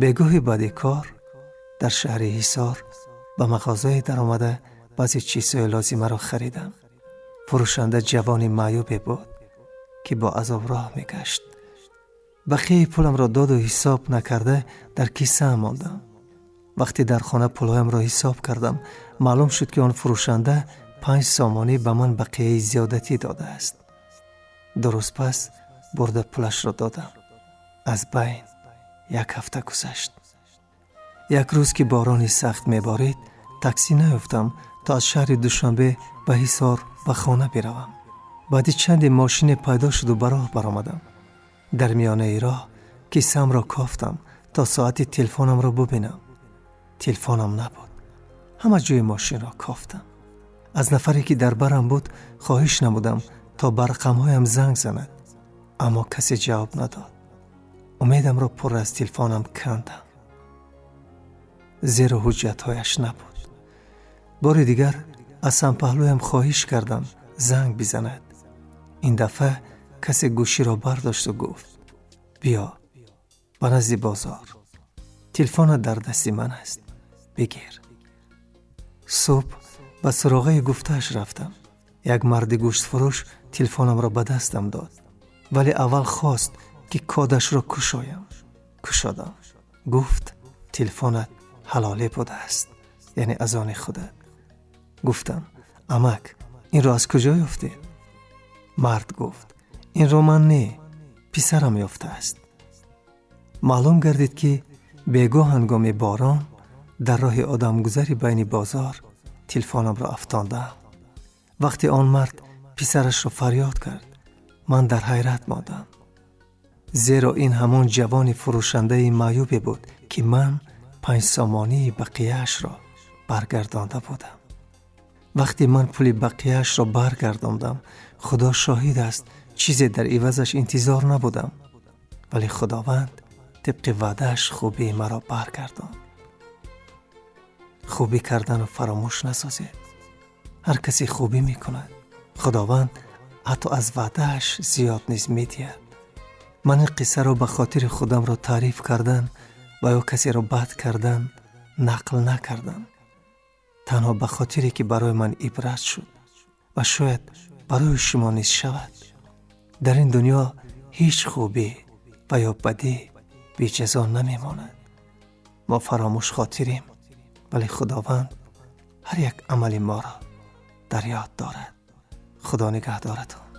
Бегоҳи баъди кор дар шаҳри Ҳисор ба мағозае даромада баъзе чизҳои лозимаро харидам. Фурӯшанда ҷавони маъюбе буд, ки бо азоб роҳ мегашт. Бақияи пуламро доду ҳисоб накарда дар кисаам мондам. Вақте дар хона пулҳоямро ҳисоб кардам, маълум шуд, ки он фурӯшанда 5 сомонӣ ба ман бақияи зиёдатӣ додааст. 2 рӯз пас бурда пулашро додам. Аз байн як ҳафта гузашт. Як рӯз, ки борони сахт меборид, таксӣ наёфтам, то аз шаҳри Душанбе ба Ҳисор ба хона биравам. Баъди чанде мошине пайдо шуду ба роҳ баромадам. Дар миёнаи роҳ кисаамро кофтам, то соати телефонамро бубинам. Телефонам набуд. Ҳама ҷои мошинро кофтам. Аз нафаре, ки дар барам буд, хоҳиш намудам, то ба рақамҳоям занг занад, аммо касе ҷавоб надод. Умедамро пурра аз телефонам кандам, зеро ҳуҷҷатҳояш набуд. Бори дигар аз ҳампаҳлӯям хоҳиш кардам занг бизанад. Ин дафъа касе гӯширо бардошту гуфт: «Биё ба назди бозор, телефонат дар дасти ман аст, бигир». Субҳ ба суроғаи гуфтааш рафтам. Як марди гӯштфурӯш телефонамро ба дастам дод, вале аввал хост, ки кодашро кушоям. Кушодам. Гуфт: «Телефонат ҳалоле будааст, яъне аз они худат». Гуфтам: «Амак, инро аз куҷо ёфтед?» Мард гуфт: «Инро ман не, писарам ёфтааст». Маълум гардид, ки бегоҳ ҳангоми борон дар роҳи одамгузари байни бозор телефонамро афтондаам. Вақте он мард писарашро фарёд кард, ман дар ҳайрат мондам, зеро ин ҳамон ҷавони фурӯшандаи маъюбе буд, ки ман 5 сомонии бақияашро баргардонда будам. Вақте ман пули бақияашро баргардондам, Худо шоҳид аст, чизе дар ивазаш интизор набудам, вале Худованд тибқи ваъдааш хубии маро баргардонд. Хубӣ кардану фаромӯш насозед. Ҳар касе хубӣ мекунад, Худованд ҳатто аз ваъдааш зиёд низ медиҳад. Ман ин қиссаро ба хотири худамро таъриф кардан ва ё касеро бад кардан нақл накардам, танҳо ба хотире, ки барои ман ибрат шуд ва шояд барои шумо низ шавад. Дар ин дунё ҳеҷ хубӣ ва ё бадӣ беҷазо намемонад. Мо фаромӯшхотирем, вале Худованд ҳар як амали моро дар ёд дорад. Худо нигаҳдоратон.